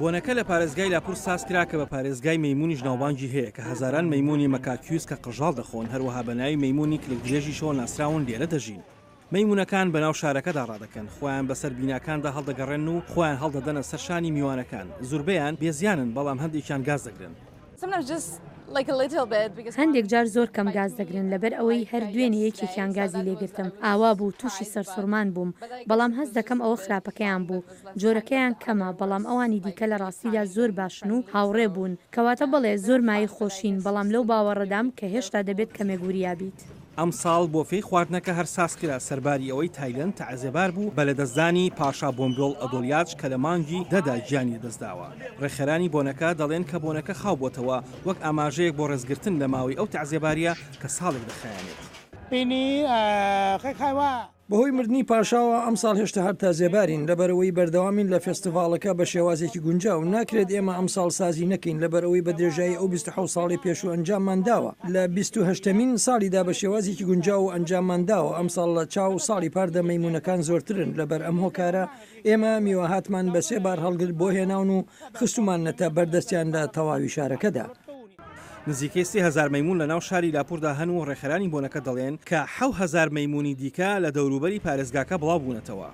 بۆنەکە لە پارێزگای لاپور سازکرا کە بە پارێزگای مەیموونیش ناوبانگی هەیە کە هەزاران مەیموونی مەکاکیوس کە قڕژاڵ دەخۆن، هەروەها بە ناوی مەیموونی کلکدرێژیشەوە ناسراون لێرە دەژین. مەیموونەکان بەناو شارەکەدا ڕادەکەن، خۆیان بەسەر بیناکاندا هەڵدەگەڕێنن و خۆیان هەڵدەدەنە سەر شانی میوانەکان، زوربەیان بێ زیانن بەڵام هەندێکیان گاز دەگرن. هەندێک جار زۆر کەم گاز دەگرن لەبەر ئەوەی هەر دوێنێ یەکێکیان گازی لێگرتم ئاوا بوو تووشی سەرسوڕمان بووم بەڵام هەست دەکەم ئەوە خراپەکەیان بوو جۆرەکەیان کەمە بەڵام ئەوانی دیکە لە ڕاستیدا زۆر باشن و هاوڕێ بوون کەواتە بەڵێ زۆر مایەی خۆشین بەڵام لەو باوەڕەدام کە هێشتا دەبێت کەمێک وریا بیت. ئەمساڵ بۆفێی خواردنەکە هەر سازکرا، سەرباری ئەوەی تایلەند تەعزێبار بوو بە لەدەستدانی پاشا بۆمبیۆڵ ئەدۆلیاج کە لە مانگی دە دا گیانی لەدەستداوە. ڕێکخەرانی بۆنەکە دەڵێن کە بۆنەکە خاو بۆتەوە وەک ئاماژەیەک بۆ ڕێزگرتن لە ماوەی ئەو تەعزێبارییە کە ساڵێک دەخایەنێت. بەهۆی مردنی پاشاوە ئەمساڵ هێشتا هەر تازێبارین، لەبەرئەوەی بەردەوامین لە فێستیڤاڵەکە بە شێوازێکی گونجاو، ناکرێت ئێمە ئەمساڵ سازی نەکەین لەبەرئەوەی بە درێژایی ئەو 27 ساڵەی پێشوو ئەنجاممان داوە، لە بیست و هەشتەمین ساڵیدا بە شێوازێکی گونجاو و ئەنجاممان داوە، ئەمساڵ لە چاو ساڵی پاردا مەیموونەکان زۆرترن، لەبەر ئەم هۆکارە ئێمە میوەهاتمان بە سێ بارهەڵگر بۆ هێناون و خستووماننەتە بەردەستیان لە تەواوی شارەکەدا. نزیکەی 3000 مەیموون لەناو شاری لاپوردا هەن و ڕێکخەرانی بۆنەکە دەڵێن کە 7000 مەیموونی دیکە لە دەوروبەری پارێزگاکە بڵاوبوونەتەوە.